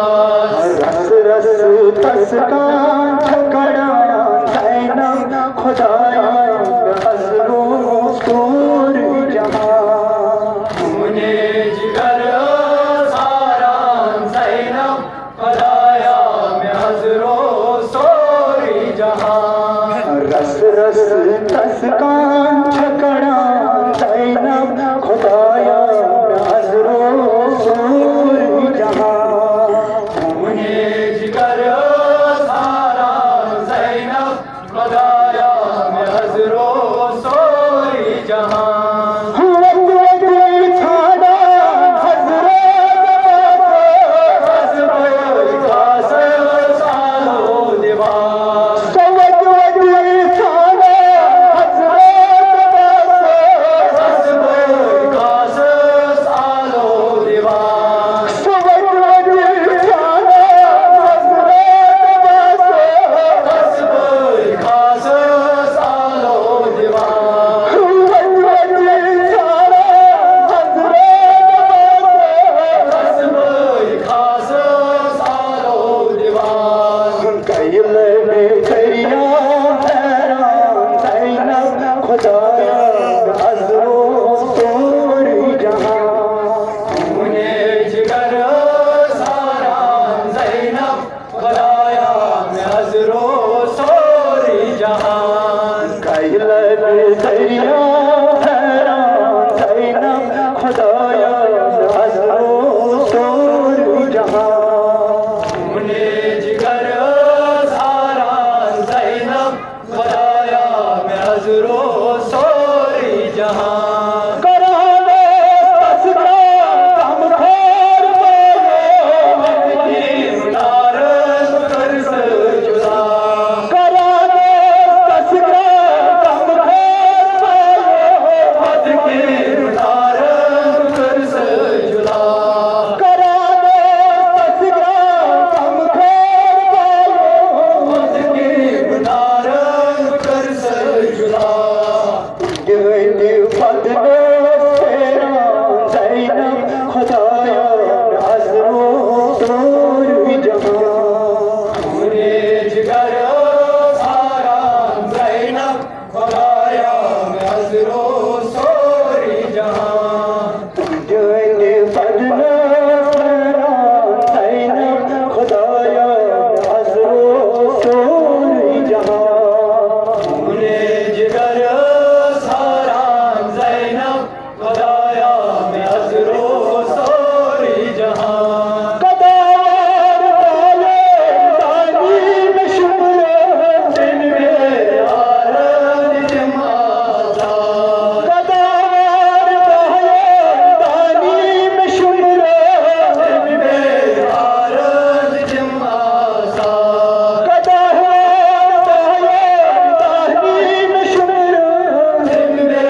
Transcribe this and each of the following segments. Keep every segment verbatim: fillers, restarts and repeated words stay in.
رس رس تسکان چھکڑان زینب خدایا، حضرو سور جہان۔ منے جگر ساران زینب خدایا، مے حضرو سوری جہان۔ رس رس تسکان چھکڑان زینب خدایا، مے حضرو سوری جہان۔ منے جگر ساران زینب خدایا، مے حضرو سوری جہان۔ وت وت ژھانڈان حضرت عباس، حسب خاص سالو دیوان۔ سو وت وت ژھانڈان حضرت عباس، حسب خاص سالو دیوان۔ سو وت وت ژھانڈان حضرت عباس، حسب خاص سالو دیوان۔ وت وت ژھانڈان حضرت عباس، حسب خاص سالو دیوان۔ کیلے دریا حیران زینب خدایا، حضرو سوری جہان۔ منے جگر ساران زینب خدایا، مے حضرو سوری جہان۔ کیلے دریا حیران زینب خدایا، حضرو سوری جہان۔ منے جگر ساران زینب خدایا، مے حضرو سوری جہان۔ کران تصغرا غمخوار بایو، حق کی نارن کر سے جدا۔ کران تصغرا غمخوار بایو، حق کی نارن کر سے جدا۔ کران تصغرا غمخوار بایو، حق کی نارن کر سے جدا۔ گرنی بدنو سیران زینب خدایا، حضرو سوری جہان۔ منے جگر ساران زینب خدایا، حضرو سوری جہان۔ جان بدنام زینب خدایا، حضرو سوری جہان۔ منے جگر ساران زینب خدایا، مے حضرو سوری جہان۔ قداوار بالے دانی مے شمرو، دن مے آرد دم آزاد۔ قداوار بالے دانی مے شمرو، دن مے آرد دم آزاد۔ قداوار بالے دانی مے شمرو، دن مے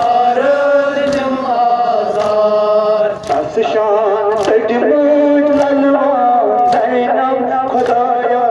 آرد دم آزاد۔ تس شان ژٔٹمٕتۍ للوان زینب خدایا،